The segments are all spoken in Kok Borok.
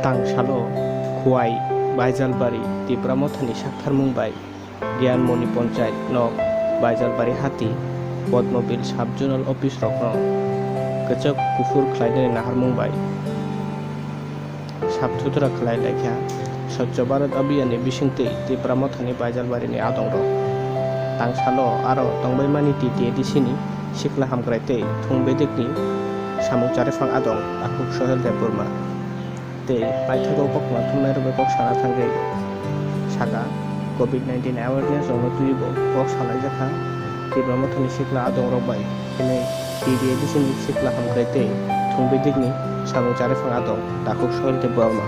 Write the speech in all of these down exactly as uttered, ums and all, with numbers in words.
Tangsalo Khowai, Baijalbari, Tipra Mothani saktharmung bai Gyanmoni Ponchayat nok, Baijalbari hati, Padmabil Sub Zonal Office rokno kwchak kuphur khlainani naharmung bai sap thuthura khlai laikha. Swachh Bharat Abhiyan ni bisingtwi Tipra Mothani Baijalbari ni adongrok tangsalo aro tongbaimani T T A D C ni sikla hamkrai tei thung bedekni samung chariphang adong Takhuk Sohel Debbarma tei paithago koktwma thumnairok bai kok sana thangwi sakha, covid nineteen awareness rokno twiwi bo kok salaijakha. Tipra Mothani sikla adongrok bai hwnwi T D A D C ni sikla hamkrai tei thung bedekni samung chariphang adong Takhuk Sohel Debbarma.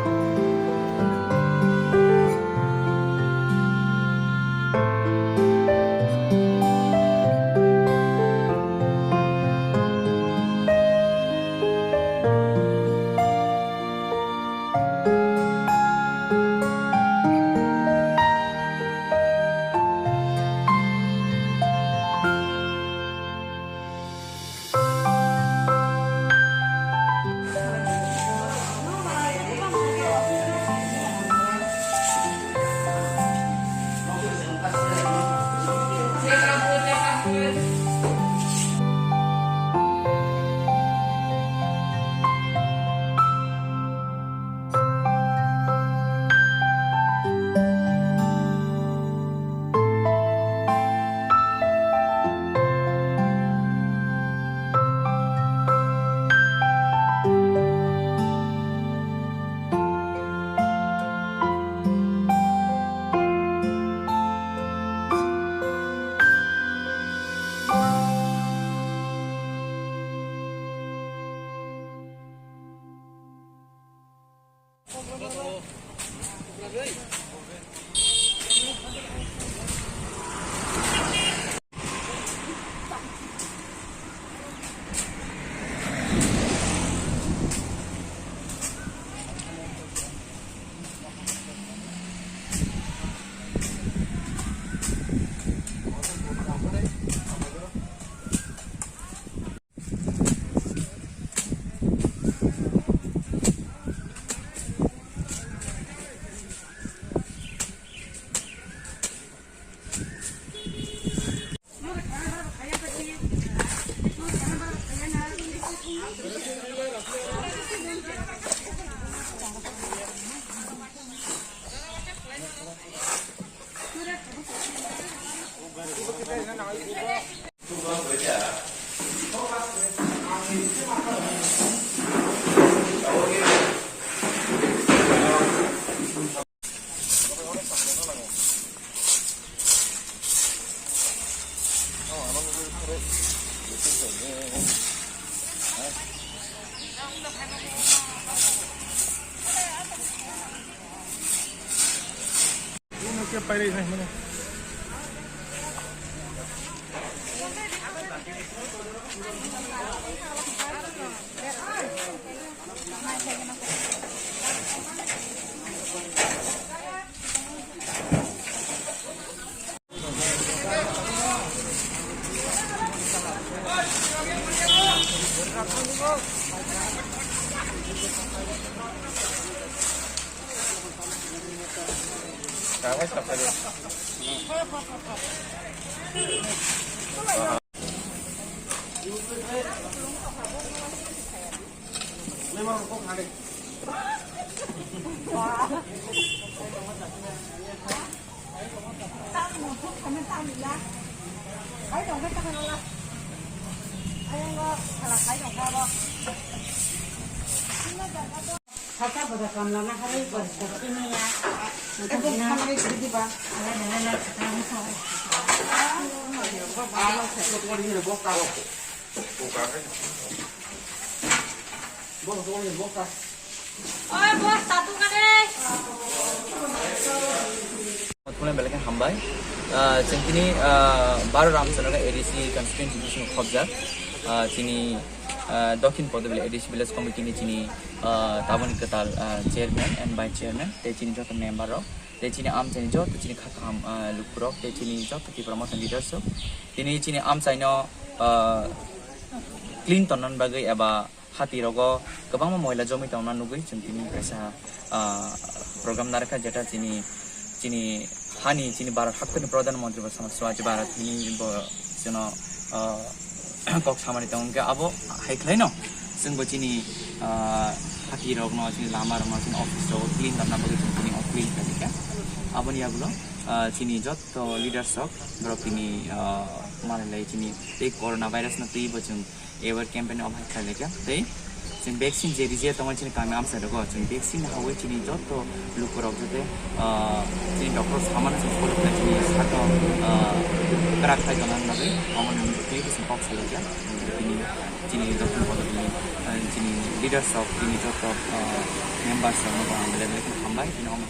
Sasa boda kamla na hari boda sini ya. Eko kamla jadi ba. Oi, boss, satu kade. Khulumbai belai khe hambai. Ah, chwng tini, ah, baro Ramchandra A D C constituency bising khobjak. Ah, chini, ah, Dokhin Podobili A D C village committee ni chini, ah, taboni kwtal, ah, chairman and vice chairman tei chini joto member rok tei chini amchaini joto chini kha kaham, ah, lukurok tei chini joto Tipra Motha leaders rok tini chini amchaino, ah, clean tonnani bagwi eba Hati rogo kwbangma moila jomwi tongna nugwi chwng tini kaisa, ah, program narwkha, jeta chini, chini hani, chini Bharat haktwni Pradhan Mantri bo sama Swachh Bharat hini bo chwngno, ah, kok samani tongo. Hwnkhe abo hai khwlaino chwngbo chini, ah, hati rokno, chini lama rokno, chini office rok clean khamna bagwi chwng tini o clean khlaikha. Aboni yagulo, ah, chini jotto leaders rok borok tini, ah, manwi lai chini tei corona virus no twibo chwng aware campaign omo hai khlaikha tei chwng vaccine je rije tongo chini kami amchai rogo, chwng vaccine hawi chini jotto lukurok jate, ah, chini doctor samano chwng follow khlai chini sakno, ah, kwrak khai tongna bagwi omo nini twibo chwng kok salaikha. Chini, chini jotto ni, ah, chini leaders rok, chini jotto, ah, members rokno bo ang belai belai kheno hambai, chini omo